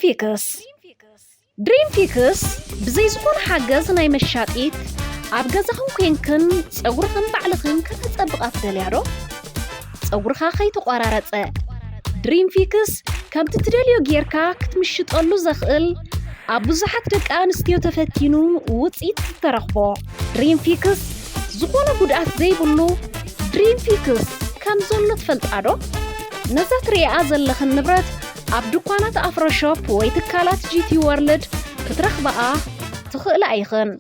ፊክስ ድሪም ፊክስ ብዘይ ዝኾነ ሓገዝ ናይ መሻጢት ኣብ ገዛኽን ኮንክን ጸጉርኽን ባዕልኽን ከተጸብቓ ትደልያ ዶ? ጸጉርኻ ከይተቋራረጸ ድሪም ፊክስ ከምቲ ትደልዮ ጌርካ ክትምሽጠሉ ዘኽእል ኣብ ብዙሓት ደቂ ኣንስትዮ ተፈቲኑ ውጽኢት ዝተረኽቦ ድሪም ፊክስ ዝኾነ ጉድኣት ዘይብሉ ድሪም ፊክስ ከም ዘሎ ትፈልጣ ዶ? ነዛ ትርእያ ዘለኽን ንብረት ኣብ ድኳናት ኣፍሮ ሾፕ ወይ ትካላት ጂ ቲ ወርልድ ክትረኽብኣ ትኽእላ ኢኽን።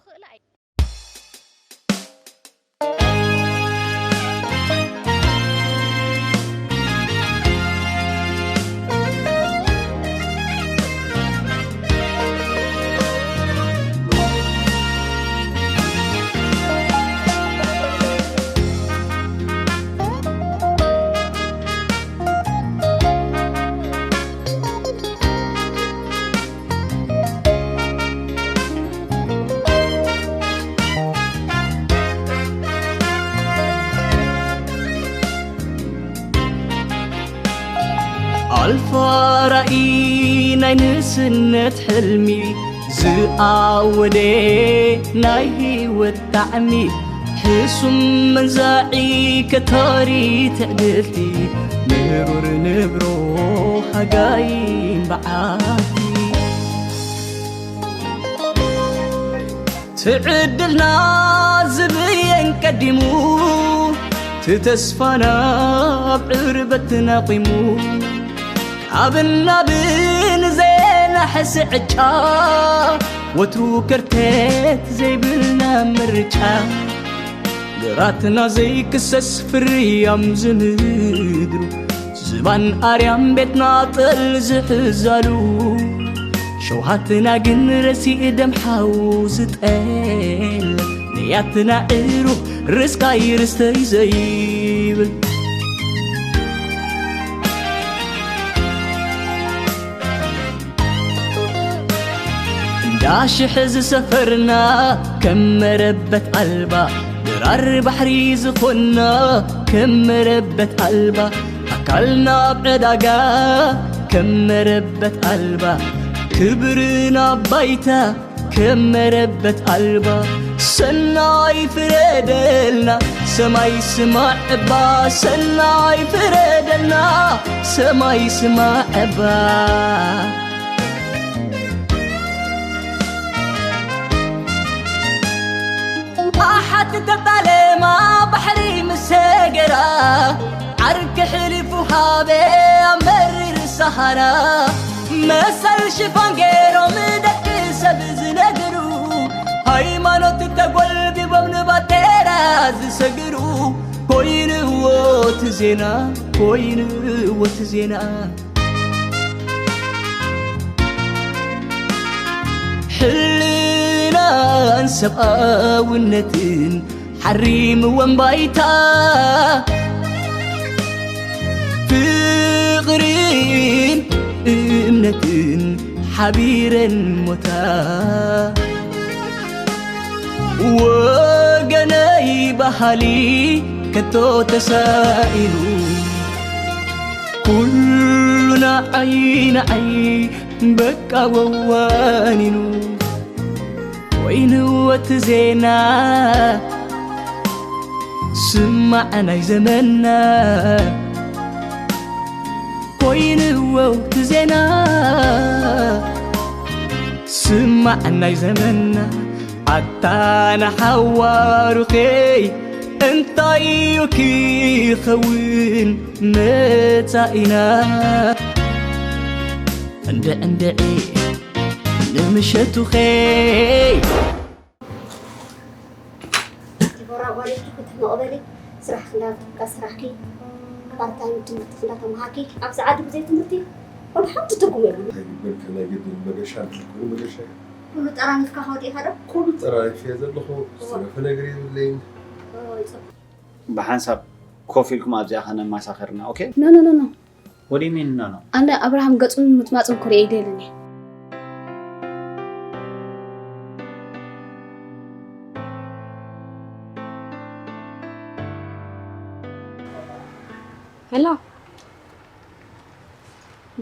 ኣልፋ ራኢ ናይ ንእስነት ሕልሚ ዝኣወደ ናይ ህይወት ጣዕሚ ሕሱም መንዛዒ ከታሪ ትዕድልቲ ምሩር ንብሮ ሃጋይን በዓቲ ትዕድልና ዝብየን ቀዲሙ ትተስፋና ኣብ ዕርበት ናቂሙ ካብ ናብን ዜና ሕስዕጫ ወትሩ ከርተት ዘይብልና ምርጫ ግራትና ዘይክሰስ ፍርያም ዝምድሩ ዝባን ኣርያም ቤትና ጠል ዝሕዛሉ ሸውሃትና ግን ረሲእ ደም ሓው ዝጠል ንያትና ዕሩኽ ርስቃይ ርስተይ ዘይብል እንዳሽሕ ዝሰፈርና ከም መረበት ኣልባ ድራር ባሕሪ ዝኾንና ከም መረበት ኣልባ ኣካልና ኣብ ዕዳጋ ከም መረበት ኣልባ ክብርና ባይታ ከም መረበት ኣልባ ሰናይ ፍረደልና ሰማይ ስማዕ እባ ሰናይ ፍረደልና ሰማይ ስማዕ እባ ኣሓት ተጣለማ ባሕሪ ምስ ሰገራ ዓርኪ ሕሊፉ ሃበ ኣብ መሪር ሰሃራ መሰል ሽፋን ገይሮም ደቂ ሰብ ዝነግሩ ሃይማኖት ተጎልቢቦም ንባጤራ ዝሰግሩ ኮይንዎ እቲ ዜና ኮይንዎ እቲ ዜና ሕልናን ሰብኣውነትን ሓሪምወን ባይታ ፍቕርን እምነትን ሓቢረን ሞታ ወገነይ ባህሊ ከቶ ተሳኢኑ ኩሉ ንዓይ ንዓይ በቃ ወዋኒኑ ወይንወት ዜና ስማዕ ናይ ዘመና ኮይንዎ እቲ ዜና ስማዕ ናይ ዘመና ኣታ ንሓዋሩኸይ እንታይ እዩ ክኸውን መጻኢና እንድዕ እንድዒ ንምሸቱኸይ ዲቦራ ጓለይቲ ክትሕመቕ በሊ ስራሕኪ እንዳረኸብካ ስራሕኪ ፓርታይም ትምህርትኪ እንዳተምሃርኪ ኣብዚ ዓዲ ብዘይ ትምህርቲ ወላ ሓንቲ ትርጉም የብሉ እንታይ ግበልካ ናይ ግድን መገሻ እንተኮይኑ መገሻ እዩ ኩሉ ጠራኒፍካ ከወዲእካ ዶ ኩሉ ጠራሪፈ ዘለኹ ዝተረፈ ነገር የብለይን ብሓንሳብ ኮፍ ኢልኩም ኣብዚኣ ከነማሳኸርና ኦኬ No, no, no, no. What do you mean, no, no? ኣነ ኣብርሃም ገጹን ምጥማጹን ክርኢ ኣይደልን እየ። ሄሎ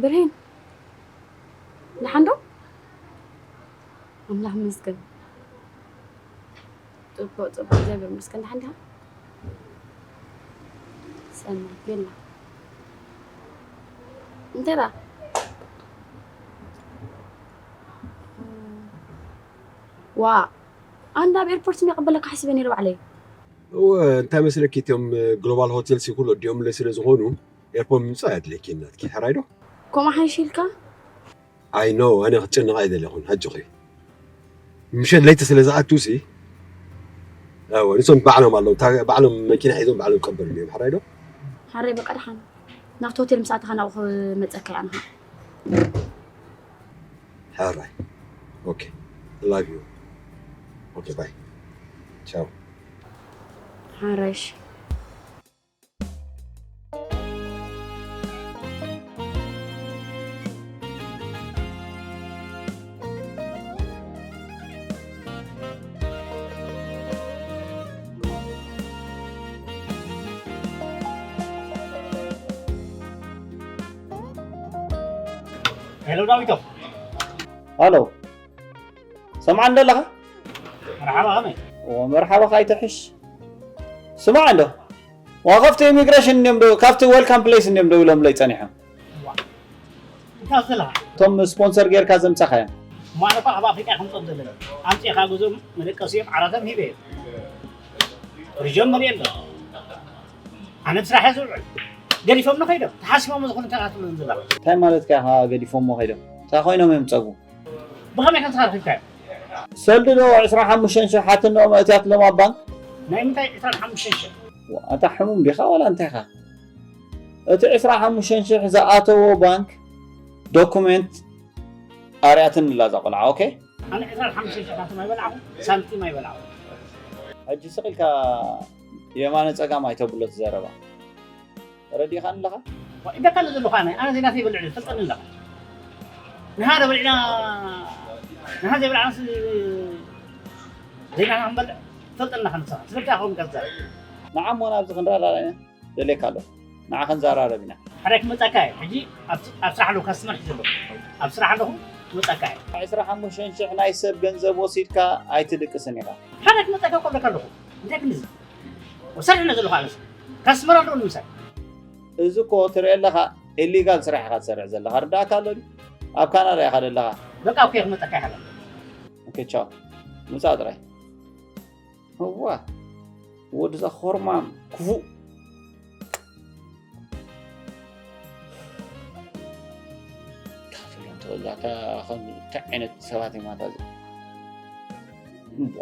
ብርሂን፣ ደሓን ኣምላኽ ይመስገን። ጽቡቕ፣ ጽቡቕ፣ እግዚኣብሔር ይመስገን። ደሓን ዲኻ? ሰናይ፣ ቤላ። እንታይ ደኣ? ዋ፣ ኣንዳ ኣብ ኤርፖርት ስም የቐበለካ ሓሲበ ነይረ ባዕለይ። እወ፣ እንታይ መስለኪ፣ እቶም ግሎባል ሆቴልስ ኩሉ ወዲኦምለይ ስለ ዝኾኑ፣ ኤርፖርት ምምጻእ ኣየድልየኪ ናትኪ፣ ሕራይ ዶ? ከምኡ ሓይሽ ኢልካ? ኣይ ኖ፣ ኣነ ክትጨነቓ ኣይደለኹን፣ ኣጆኺ። ምሸት ለይቲ ስለ ዝኣትውሲ፣ እወ፣ ንሶም ባዕሎም ኣለዉ፣ እታ ባዕሎም መኪና ሒዞም ባዕሎም ይቀበሉኒ እዮም፣ ሕራይ ዶ? ሕራይ፣ በቃ ደሓን። ናብቲ ሆቴል ምስ ኣተኻ ናብኡ ክመጸካ እየ ኣነ ኸኣ። ሕራይ። ኦኬ። ላቭ ዩ። ኦኬ፣ ባይ። ቻው። ሕራይ፣ እሺ። ሄሎ ዳዊቶ። ሃሎ። ሰምዓኒ ዶ ኣለኻ? መርሓባ፣ ከመይ? ኦ፣ መርሓባኻ ኣይትሕሽ። ስማዕ እንዶ። ዋ፣ ካብቲ ኢሚግሬሽን እንድዮም ዶ-፣ ካብቲ ዌልካም ፕሌስ እንድዮም ደው ኢሎምለይ ጸኒሖም። ዋ፣ እንታይ ዘለኻ? እቶም ስፖንሰር ጌርካ ዘምጻኻዮም። እሞ ኣነ እኮ ካብ ኣፍሪቃ ከምጾም ዘለኒ። ኣምጺእካ ገዝኦም፣ መደቀሲኦም፣ ዓራቶም ሂበዮም። ፍሪጆም መሊኦም ኣለዉ። ኣነ ብስራሕ እየ ዝውዕል። ገዲፎም ንኸይዶም። ተሓሲቦም ዝኾኑ እንታይ ክትብሎም ዘለኻ? እንታይ ማለትካ ኢኻ ገዲፎሞ ከይዶም? እንታይ ኮይኖም እዮም ጸጉ? ብኸመይ ከም ተረኺብካዮ? ሰልዲ ዶ ዕስራን ሓሙሽተን ሽሕ ሓትንኦም ኣእትያትሎም ኣብ ባንክ? ናይ ምንታይ ዕስራን ሓሙሽተን ሽሕ? ዋ፣ ኣታ ሕሙም ዲኻ ዋላ እንታይ ኢኻ? እቲ ዕስራን ሓሙሽተን ሽሕ ዝኣተዎ ባንክ ዶኩሜንት ኣርያትኒ እላ እዛ ቆልዓ፣ ኦኬ? ኣነ ዕስራን ሓሙሽተን ሽሕ ናቶም ኣይበላዕኹ፣ ሳንቲም ኣይበላዕኹ። ሕጂ ስቕ ኢልካ የማነ ጸጋም ኣይተብሎ እቲ ዘረባ። ተረዲእኻኒ ኣለኻ? ዋ፣ ኢደካ ኣሎ ዘለኹ ኣነ፣ ኣነ ዘይናተይ ይበልዕ ድዩ? ትፈልጠኒ ኣለኻ። ንሃ ዶ በሊዕና፣ ንሃ ዘይበላዕናስ ዘይናህና ክንበልዕ? ትፈልጠኒ ኣለኻ ንስኻ። ስለምንታይ ኢኻ ከምኡ ትዛረብ? ንዓ እሞ ናብዚ ክንረዳዳእ ኢና። ደልየካ ኣለኹ። ንዓ ክንዘራረብ ኢና። ሕራይ ክመጻካ እየ። ሕጂ ኣብ፣ ኣብ ስራሕ ኣለኹ፣ ካስተመር ሒዘ ኣለኹ። ኣብ ስራሕ ኣለኹ፣ ክመጻካ እየ። ዕስራን ሓሙሽተን ሽሕ ናይ ሰብ ገንዘብ ወሲድካ ኣይትድቅስን ኢኻ። ሕራይ ክመጻካ እኮ እብለካ ኣለኹ። እንታይ ክንድዚ? ወሳድ ሕነ ዘለኹ ኣለስ። ካስተመር ኣለኹ ንምሳይ። እዚ እኮ ትርኢ ኣለኻ፣ ኢሊጋል ስራሕ ኢኻ ትሰርሕ ዘለኻ። ርዳእካ ኣሎ ድዩ? ኣብ ካናዳ ኢኻ ዘለኻ። በቃ፣ ኦኬ፣ ክመጻካ እየ ሓላል። ኦኬ፣ ቻው። ምጻእ ጥራይ። እዋ፣ ወድዛ ኾርማም፣ ክፉእ። እንታይ ክትብሎም ትኽእል? እዛ፣ እታ፣ ከም፣ እንታይ ዓይነት ሰባት እዮም ኣታ እዚ? እዋ።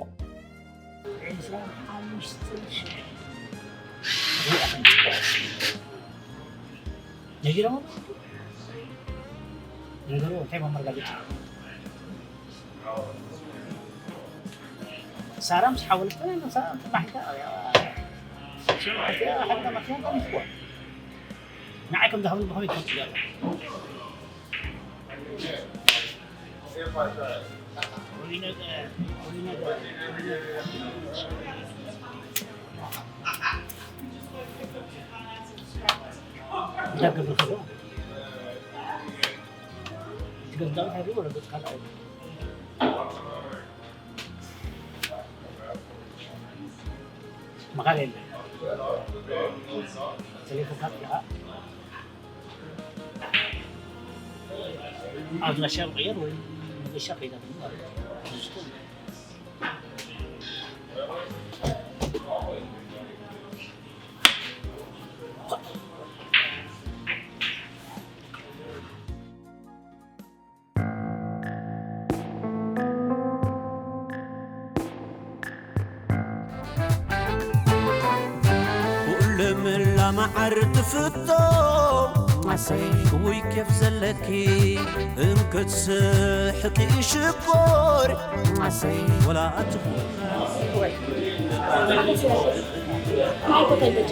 ነጊሮም? ነገሩ እንታይ መመርጋገጫ? ሳራ ምስ ሓወለትካ ናይ ነብሳ ተባሒታ፣ ሽዑ ሓቲያ ሓቢራ መኪና እንታይ ይፍዋ? ንዓይ ከም ዝሃብኒ ብኸመይ ትፈልጥ እያ? ወይ ነገር፣ ወይ ነገር፣ ወይ ነገር። እንታይ ክገብር ከሎ? እቲ ገንዘብ እንታይ ይብሉ? ወረቀት ካልእ ኣይብሉ። መኻል የለን። ቴሌፎን ካርድ ኢኻ። ኣድራሻ ምቕያር ወይ መገሻ ከይዳ ማለት እዩ። ኩሉ ምላማዓር ትፍቶ ኣሰይ። ውይ ኬፍ ዘለኪ እንክትስሕቂ ሽኮር ኣሰይ። ወላ ኣትኹ ናይ ኮተል በጭ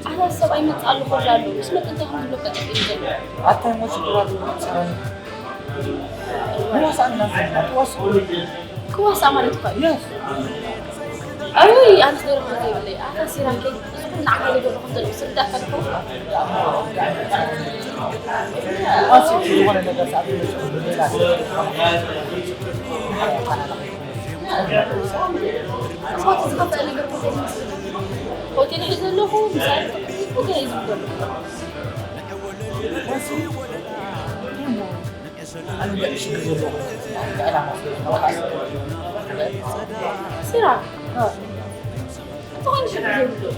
ኣታ ሰብኣይ መጽእ ኣሎ ኮላ ኣሎ ምስ መጠ እንታይ ከም ዝብሎ ቀጥታ እዩ ዘሎ ኣታ ሞ ሽግር ኣሎ ሰራይ ክዋሳ እናዘና ክዋሳ ክዋሳ ማለት እኮ እዩ ኣይ ኣንስ ደረማ ዘይብለይ ኣታ ሲራከይ ንዓካ ዝገብሮ ከም ዘሎ ስርዳእካ ድኮ ኣሲ ዝኾነ ነገር ሰዓት ሌላ ሆቴል ሒዘ ኣለኹ፣ ምሳሌ፣ ሆቴል ሒዘ ኣለኹ። ስራ። ዝኾነ ሽግር የብሉን።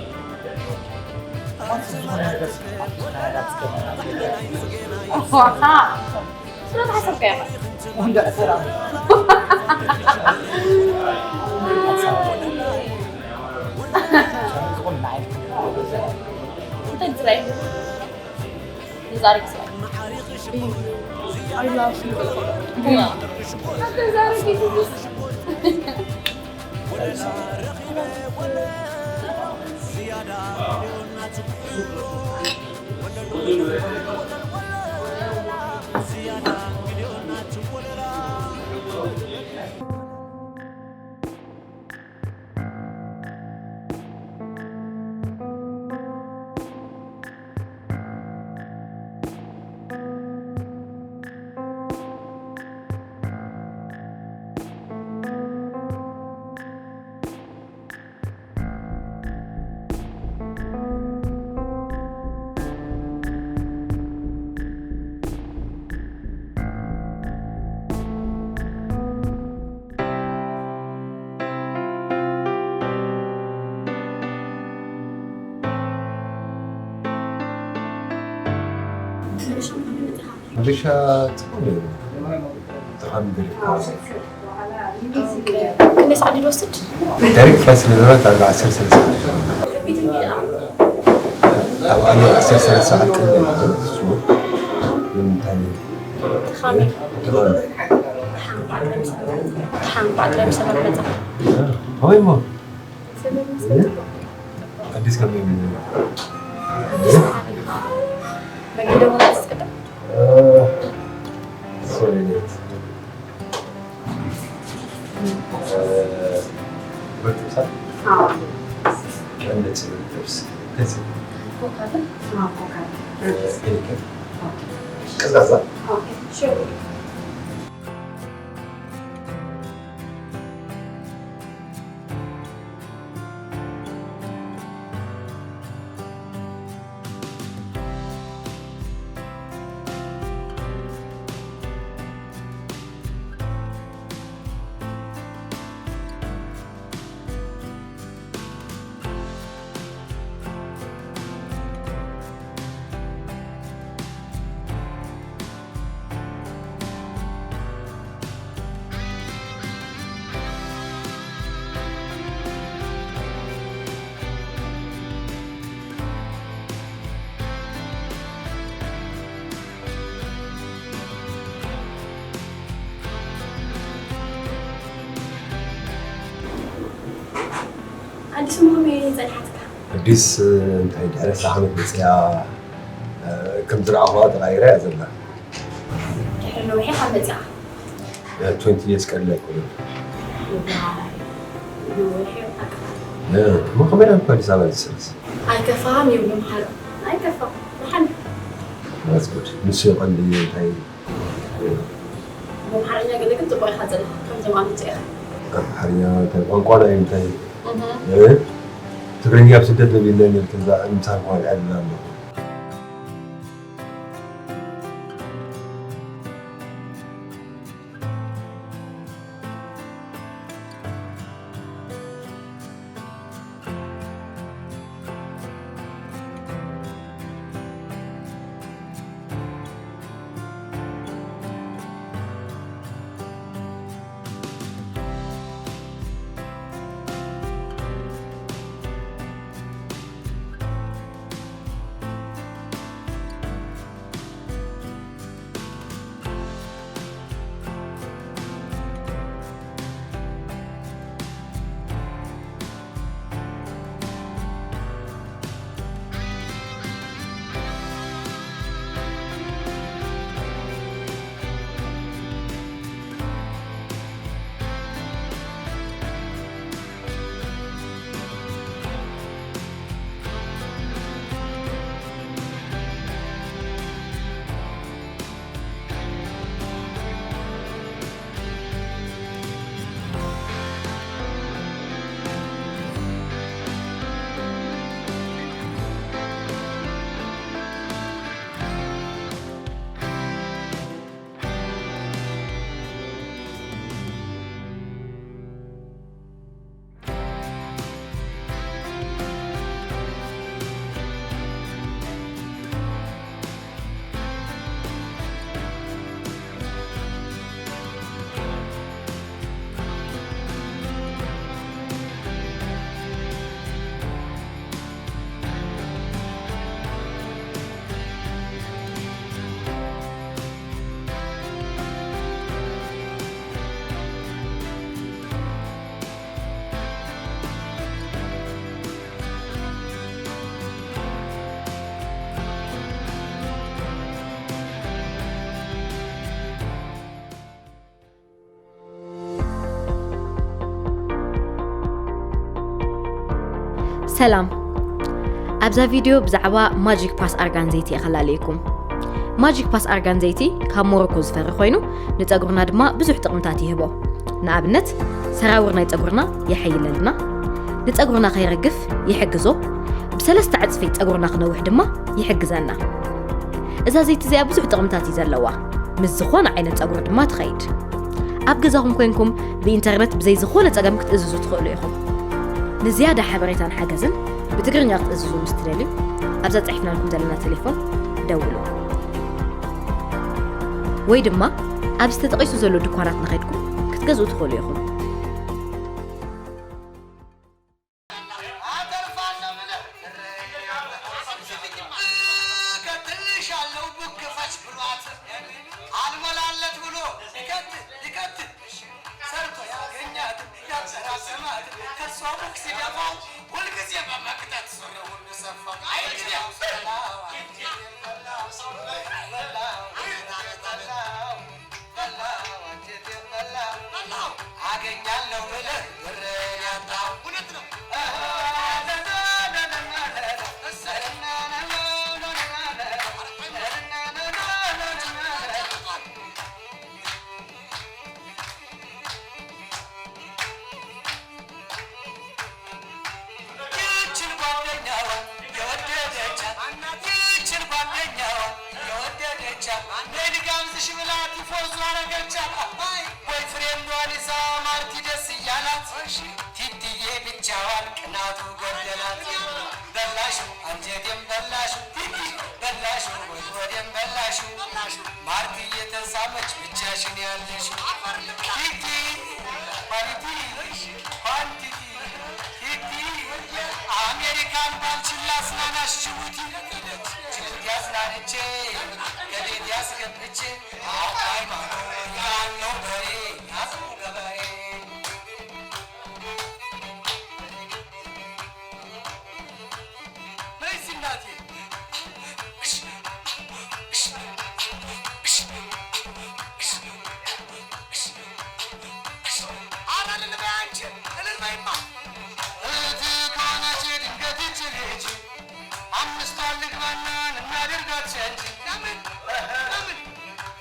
ስለ ዝሓሰብካዮ ኢኻ። እንታይ ትፅላይ? ንዛረብ ይስማዕ። I love you. መገሻ ጽቡቕ ነይሩ። ጠቓሚ ገዲፍካ። ክንደይ ሰዓት ድወስድ? ዳይሬክት ፍላይት ስለ ዝነበረ ዳርጋ ዓሰርተ ሰለስተ ሰዓት። ኣብ ኣየር ዓሰርተ ሰለስተ ሰዓት ቅድሚ እዩ። እሱ ንምንታይ? ተኻሚ። ተኻሚ። ተሓንኳዕ ጥራይ ብሰላም መጻ። ከመይ እሞ? ኣዲስ ከመይ እሞ? ኣዲስ መሓሪ። መግቢ ደሞ ኣስቀድም። እ፣ ሶሪ ኔት። እ፣ ብርቱሳን? አዎ። እንደ ጽብር ጥብስ። ከዚህ? ኮካ ግን? አዎ፣ ኮካ። እ፣ ሄኒከን? ኦኬ። ቀዝቃዛ? ኦኬ፣ ሹር። ኣዲስ ሞሆም እየ ጸኒሓትካ። ኣዲስ እንታይ ድሕሪ ዓሰርተ ዓመት መጽያ፣ እ፣ ከም ዝረኣኹዋ ተቓይራ እያ ዘላ። ድሕሪ ነዊሕ ካብ መጽኣ። እ፣ ትወንቲ ይርስ ቀሊል ኣይኮነን። ዋይ፣ ነዊሕ እዩ። እ፣ እሞ ከመይ ዳን እኮ ኣዲስ ኣበባ ዝስርስ? ኣይከፋም እዩ ምምሃር። ኣይከፋም። ደሓን። That's good። ንሱ እዩ ቀንዲ እንታይ ብኣምሓርኛ ገለ ግን ጽቡቕ ኢኻ ዘለኻ፣ ከምዞም ኣምጽእ ኢኻ። ኣምሓርኛ እንታይ ቋንቋና እዩ እንታይ? እህ። እ? ትግርኛ ኣብ ስደት ነቢልና ነርክን እዛ ምሳን ኳን ዕድና ኣሎ። ሰላም። ኣብዛ ቪድዮ ብዛዕባ ማጂክ ፓስ ኣርጋን ዘይቲ እየ ከላልየኩም። ማጂክ ፓስ ኣርጋን ዘይቲ ካብ ሞሮኮ ዝፈሪ ኮይኑ፣ ንጸጉርና ድማ ብዙሕ ጥቕምታት ይህቦ። ንኣብነት፣ ሰራውር ናይ ጸጉርና የሐይለልና፣ ንጸጉርና ከይረግፍ ይሕግዞ፣ ብሰለስተ ዕጽፊ ጸጉርና ክነውሕ ድማ ይሕግዘና። እዛ ዘይቲ እዚኣ ብዙሕ ጥቕምታት እዩ ዘለዋ። ምስ ዝኾነ ዓይነት ጸጉሪ ድማ ትኸይድ። ኣብ ገዛኹም ኮይንኩም ብኢንተርነት ብዘይ ዝኾነ ጸገም ክትእዝዙ ትኽእሉ ኢኹም። ንዝያዳ ሓበሬታን ሓገዝን ብትግርኛ ክትእዝዙ ምስ ትደልዩ፣ ኣብዛ ጽሒፍናልኩም ዘለና ቴሌፎን ደውሉ። ወይ ድማ ኣብዚ ተጠቒሱ ዘሎ ድኳናት ንኸድኩም ክትገዝኡ ትኽእሉ ኢኹም። አልሞላለት ብሎ ይከትል ይከትል ሰርቶ ያገኛት ያጠራቅማት ከሷ ቡክ ሲደፋው ሁልጊዜ በመክተት ሱሪውን ሰፋው። አይ እንግዲህ በላው አንጀቴን በላው፣ በላው አንጀቴን በላው፣ አገኛለሁ ብለህ ብሬን ያጣው። እውነት ነው። ይችን ጓደኛዋ የወደደቻት፣ ይችን ጓደኛዋ የወደደቻት፣ ነይ ልጋብዝሽ ብላ ቲፎዞ አረገቻት። አይ ቦይ ፍሬንዷን ይዛ ማርቲ ደስ እያላት፣ ቲቲዬ ብቻዋን ቅናቱ ገደላት። በላሹ አንጀቴም በላሹ ቲቲ፣ በላሹ ወዴም በላሹ። ማርቲ እየተሳመች ብቻሽን ያለሽ ቲቲ፣ ኳሊቲ ኳንቲቲ ቲቲ። አሜሪካን ባልችላ አዝናናሽ ጅቡቲ፣ ጅቡቲ አዝናንቼ ከቤት ያስገብቼ አባይ ማዶ ያለው በሬ ያዘው ገበሬ። ነይ እስኪ እናቴ። ኧረ እልል በይ አንቺ፣ እልል በይማ። እህት ከሆነች ድንገት ይቺ ልጅ አምስቷን ልግባና እናደርጋት ሸንች። ለምን? ለምን?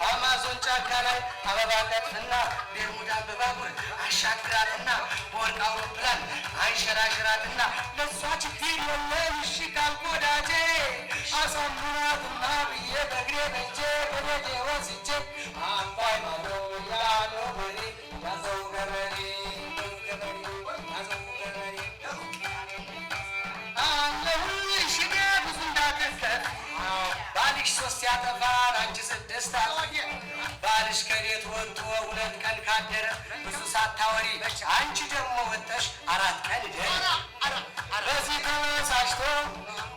አማዞን ጫካ ላይ አበባ ቀጥፍና ቤርሙዳን በባቡር አሻግራትና በወርቅ አውሮፕላን አንሸራሽራትና ለእሷ ችግር የለም እሺ ካልክ ወዳጄ አሳምናትና ብዬ በእግሬ በእጄ በቤቴ ወስጄ አባይ ማዶ ያለው በሬ ያዘው ገበሬ ያዘው ገበሬ ያዘው ገበሬ አለሁልሽ እኔ ብዙ እንዳትከፊ። ባልሽ ሶስት ያጠፋል አንቺ ስድስት አጥፊ። ባልሽ ከቤት ወጥቶ ሁለት ቀን ካደረ ብዙ ሳታወሪ አንቺ ደግሞ ወጥተሽ አራት ቀን እደሪ። በዚህ ተበሳጭቶ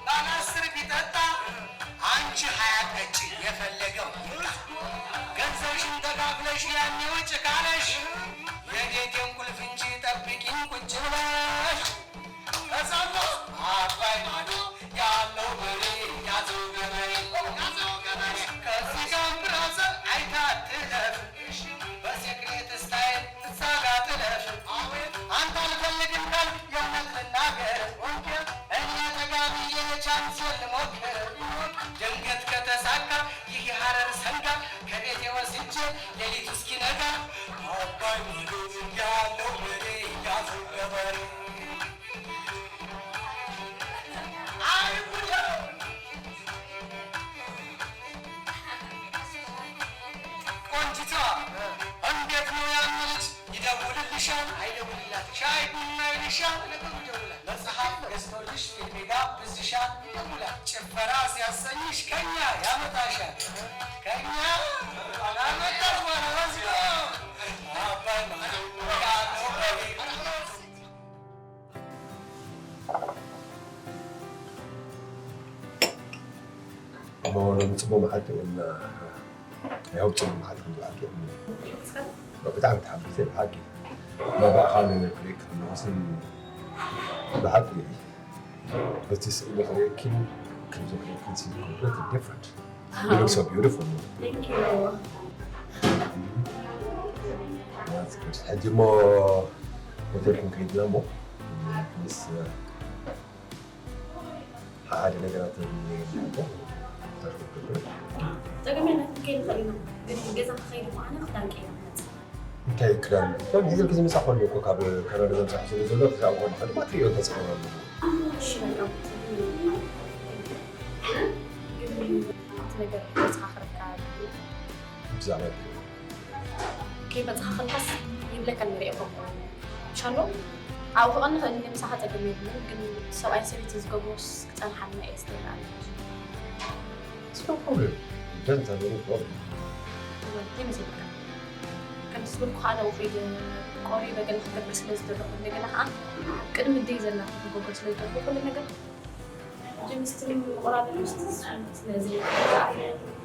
ባለ አስር ቢጠጣ አንቺ ሃያ ጠጪ የፈለገው ይምጣ። ገንዘብሽን ተካፍለሽ ያኔ ውጭ ካለሽ የቤቴን ቁልፍ እንጂ ጠብቂኝ ቁጭ ብለሽ። ከዛማ አባይ ማዶ ያለው በሬ ያዘው ገበሬ ያዘው ገበሬ ከዚህ ጋር ብራዘር አይታትለፍ በሴክሬት ስታይል እዛ ጋ ጥለፍ። አንተ አልፈልግም ካልክ የእውነት ልናገር እኔ ጠጋ ብዬ ቻንስ ልሞክር። ድንገት ከተሳካ ይህ የሐረር ሰንጋ ከቤቴ ወስጄ ሌሊቱ እስኪነጋ አባይ ማዶ ያለው በሬ ያዘው ገበሬ። አይ ጉድ! ቆንጂቷ እንዴት ነው ያመለች? ይደውልልሻል አይደውልላትም? ሻይ ቡና ይልሻል? ለነገሩ ይደውላል። መጽሐፍ ገዝቶልሽ ፊልም ይጋብዝሻል? ይደውላል። ጭፈራ ሲያሰኝሽ ከኛ ያመጣሻል። ከኛ ያመጣሽ ማለት ነው። አባይ ማለት ነው። እሞ ሎሚ ጽቡቕ መዓልቲ እውን ያው ጽቡቕ መዓልቲ ክንብል ኣትዮም። ብጣዕሚ ተሓጒሰ ብሓቂ። መባእኻ ንክርእየኪ ከለኹሲ ብሓቂ በቲ ስእሊ ክርእየኪን ከምዚ ክርእየኪን ሲ completely different። You look so beautiful. Thank you. That's good. ሕጂ እሞ ሆቴል ክንከይድ ኢና እሞ ምስ ሓደ ነገራት ተዝምለየልና እኮ። ጸገም የለን፣ ክንከይድ ንኽእል ኢና። ግን ገዛ ክኸይድ እኮ ኣነ ክዳን ቀይረ ክመጽእ። እንታይ ክዳን? ከም ሒዘልኪ ዝመጻ ከሎ እኮ ካብ ካናዳ ዘምጻሕ ስለ ዘሎ ክሳብ ኮን ከድማ ትሪኦ ተጽዕኖ ኣሎ። እሺ፣ በቃ። ግን እቲ ነገር ገዛ ክርከብ ብዛዕባ ከይበጽሓ ከለኻስ ይብለካ ነይረ እኮ። ሻሎ ኣብኡ ክቐኒ ክእል እየ፣ ምሳኻ ጸገም የብሉን፣ ግን ሰብኣይ ሰበይቲ ዝገብሮስ ክጸንሓልና እየ ዝደሊ ኣነ። It's no problem. It doesn't have any problem. እንታይ መሲልካ? ከምቲ ዝበልኩ ከዓ ናብኡ ከይደ ቆሪበ ገለ ክገብር ስለ ዝደለኹ፣ እንደገና ከዓ ኣብ ቅድሚ ደይ ዘላ ክገብር ስለ ዝደለኹ ኩሉ ነገር ጅምስትሪ ምቁራብ ምስቲ ስለዚ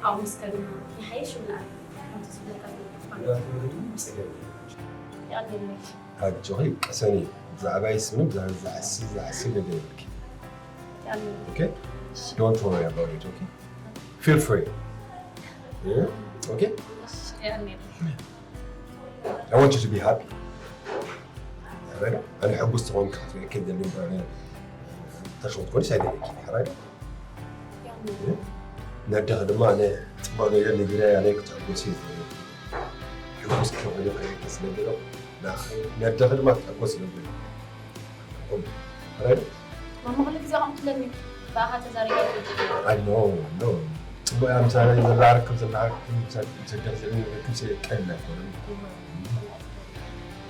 ኣብኡ ምስ ከድና ይሓይሽ ይብልኣል። ከምቲ ዝብለካ ዘለኹ ጉዳት ወለዱ ጸገም ይቐልለይ። ኣጆኺ ቅሰኒ። ብዛዕባይስ ምንም ዝዓሲ ዝዓሲ ነገር የብልኪ። ይቐልለይ። Okay? Don't worry about it, okay? Feel free. Yeah? Okay? ይቐልለይ። I want you to be happy. ሕራይ ዶ? ኣነ ሕጉስ ትኾን ክትሪእኪ ደሊ እምበር ኣነ ተሽወት ኮንሽ ኣይደለኪ። ሕራይ ዶ? ነደኺ ድማ ኣነ ጽቡቕ ነገር ነጊረ ኣነ ክትሕጎሲ ይኽእል። ሕጉስ ክትኮኒ ክሪእኪ ስለ ገለ ነደኺ ድማ ክትሕጎስ ስለ ገለ። ሕራይ ዶ? ማማ ኩሉ ግዜ ከምኡ ትብለኒ ብኣኻ ተዛሪባ I know, no. ጽቡቕ እያ ምሳና ዘላርክብ ዘላርክብ ሰደር ዘለ ርክብ ሰ ቀል ኣይኮነን።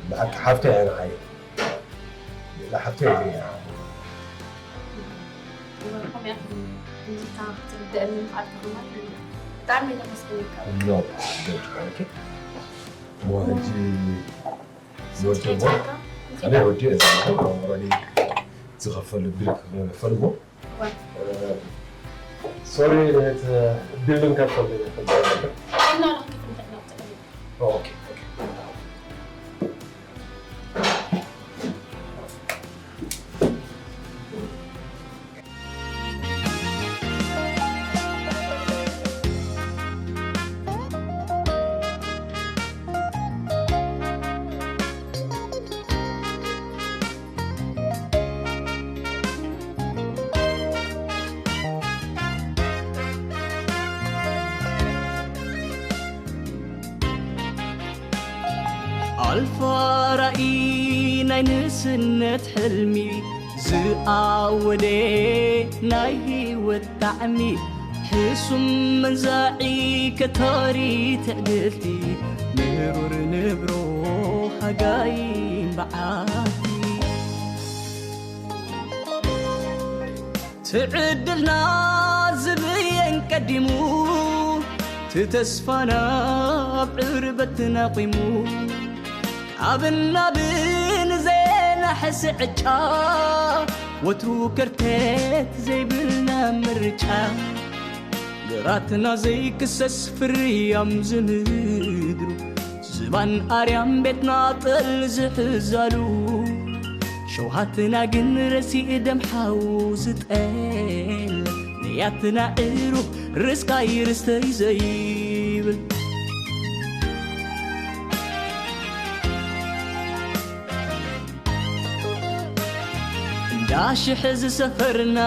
ብሓቂ ሓፍተይ እያ ንዓይ። ሌላ ሓፍተይ እያ። ከምኡ ኢኻ ክትርድአኒ ምኽኣልካ ከማን ብጣዕሚ እየ ዘመስግነካ። No, don't worry. እሞ ሕጂ ዝወደሞ ኣነ ወዲ እዚ ኦልሬዲ ዝኸፈሉ ቢል ክኸፈል እሞ ሶሪ ነት ቢልዲንግ ከፈል እና ላክፍል ኦኬ ኦኬ ኣልፋ ራኢ ናይ ንእስነት ሕልሚ ዝኣወደ ናይ ህይወት ጣዕሚ ሕሱም መንዛዒ ከተሪ ትዕድልቲ ምሩር ንብሮ ሃጋይ በዓቲ ትዕድልና ዝብየን ቀዲሙ ትተስፋና ኣብ ዕርበት ናቂሙ ካብ ናብን ዘናሕስ ዕጫ ወትሩ ከርተት ዘይብልና ምርጫ ግራትና ዘይክሰስ ፍርያም ዝምድሩ ዝባን ኣርያም ቤትና ጠል ዝሕዛሉ ሸውሃትና ግን ረሲእ ደም ሓው ዝጠል ንያትና ዕሩብ ርስቃይ ርስተይ ዘይብል እንዳ ሽሕ ዝሰፈርና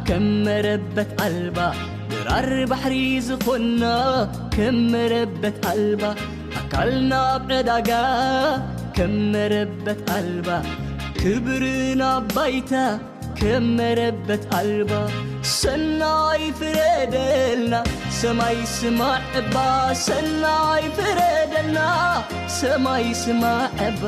ከም መረበት ኣልባ ድራር ባሕሪ ዝኾንና ከም መረበት ኣልባ ኣካልና ኣብ ዕዳጋ ከም መረበት ኣልባ ክብርና ባይታ ከም መረበት ኣልባ ሰናይ ፍረደልና ሰማይ ስማዕ እባ ሰናይ ፍረደልና ሰማይ ስማዕ እባ